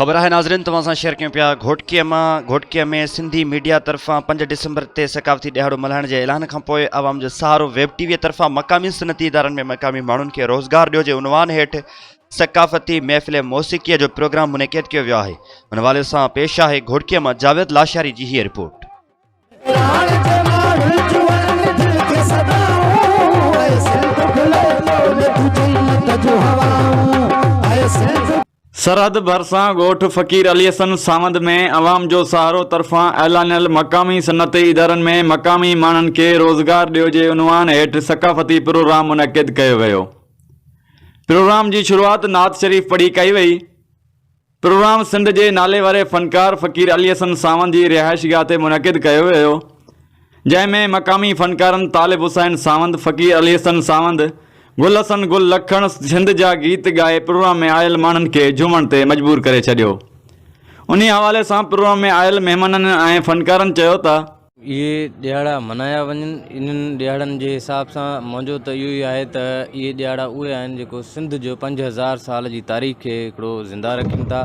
خبر آهي ناظرين توهان سان شيئر ڪيون پيا گهوٽڪي مان گهوٽڪي ۾ سنڌي ميڊيا طرفان 5 ڊسمبر تي ثقافتي ڏهاڙو ملهائڻ جي اعلان کان پوء عوام جو سهارو ويب ٽي وي طرفان مقامي صنعتي ادارن ۾ مقامي ماڻهن کي روزگار ڏيو جي عنوان هيٺ ثقافتي محفل موسيقي جو پروگرام منعقد ڪيو ويو آهي ان حوالي سان پيش آهي گهوٽڪي مان جاويد لاشاري جي هيء رپورٽ. سرحد ڀرسان ڳوٺ فقير علي حسن ساوند ۾ عوام جو سهارو طرفان اعلانيل مقامي صنعتي ادارن ۾ مقامي ماڻهن کي روزگار ڏيو جي عنوان هيٺ ثقافتي پروگرام منعقد ڪيو ويو. پروگرام جي شروعات نعت شريف پڙهي ڪئي وئي. پروگرام سنڌ جي ناليواري فنڪار فقير علي حسن ساوند جي رهائشگاهه تي منعقد ڪيو ويو، جنهن ۾ مقامي فنڪارن طالب حسين ساوند، فقير علي حسن ساوند، گل حسن گل لکڻ سنڌ جا گيت ڳائي پروگرام ۾ آيل ماڻهن کي جهومڻ تي مجبور ڪري ڇڏيو. انهي حوالي سان پروگرام ۾ آيل مهمانن ۽ فنڪارن چيو ته. اهي ڏهاڙا منايا وڃن انهن ڏهاڙن جي حساب سان منهنجو ته اهو ئي آهي ته اهي ڏهاڙا اهي آهن جيڪو سنڌ جو 5000 سال جي تاريخ کي هڪڙو زنده رکن ٿا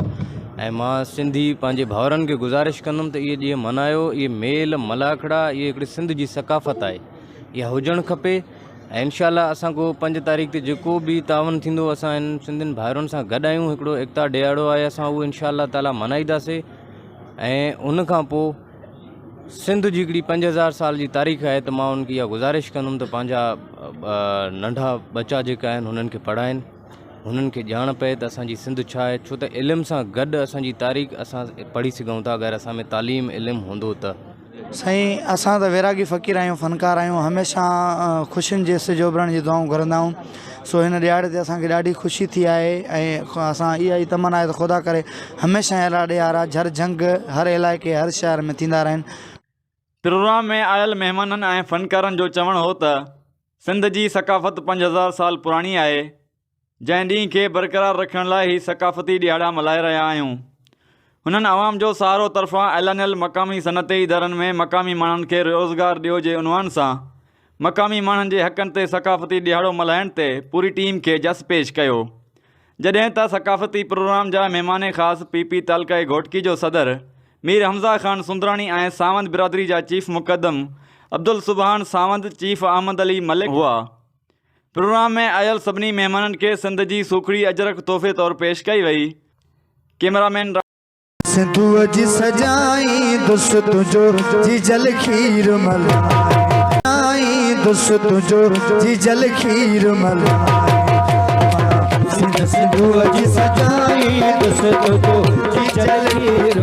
۽ مان سنڌي پنهنجي ڀائرن کي گذارش ڪندم ته اهي ڏينهن منايو اهي ميل ملاکڙا اهي هڪڙي سنڌ جي ثقافت آهي اها هجڻ کپي ۽ انشاء الله اسان کو 5 تاريخ تي جيڪو به تعاون ٿيندو اسان هن سنڌين ڀائرن سان گڏ آهيون هڪڙو ايڪتا ڏهاڙو آهي اسان اهو انشاء الله تعالي منائينداسي ۽ ان کان پوء سنڌ جي هڪڙي 5000 سال جي تاريخ آهي ته مان انهن کي اها گذارش ڪندم ته پنهنجا ننڍا ٻچا جيڪا آهن هنن کي پڙهائين هنن کي ڄاڻ پئي ته اسان جي سنڌ ڇا آهي ڇو ته علم سان گڏ اسان جي تاريخ اسان پڙهي سگهون ٿا اگر اسان ۾ تعليم علم هوندو ته. سائين اسان ته ويراڳي فقير آهيون فنڪار آهيون هميشه خوشين جي سج اڀرڻ جي دعائون گهرندا آهيون سو هن ڏهاڙي تي اسان کي ڏاڍي خوشي ٿي آهي ۽ اسان اها ئي تمنا آهي ته خدا ڪري هميشه اهڙا ڏهاڙا جھر جھنگ هر علائقي هر شهر ۾ ٿيندا رهن. پروگرام ۾ آيل مهمانن ۽ فنڪارن جو چوڻ هو ته سنڌ جي ثقافت 5000 سال پراڻي آهي، جنهن ڏينهن کي برقرار رکڻ لاء هي ثقافتي ڏهاڙا ملهائي رهيا آهيون. هنن عوام جو سهارو طرفان اعلانيل مقامي صنعتي ادارن ۾ مقامي ماڻهن کي روزگار ڏيو جي عنوان سان مقامي ماڻهن جي حقن تي ثقافتي ڏهاڙو ملهائڻ تي پوري ٽيم کي جس پيش ڪيو. جڏهن ته ثقافتي پروگرام جا مهمان خاص پي پي تعلقه گهوٽڪي جو صدر مير حمزه خان سندراڻي ۽ ساوند برادري جا چيف مقدم عبدالسبحان ساوند، چيف احمد علي ملڪ هئا. پروگرام ۾ آيل سڀني مهمانن کي سنڌ جي سوکڙي اجرڪ تحفي طور پيش ڪئي وئي. Camera man. سنڌوء جي سجائيندس تنهنجو جيجل کير ملائيندس تنهنجو جيجل کير ملائيندس سنڌوء جي سجائيندس تنهنجو جيجل کير.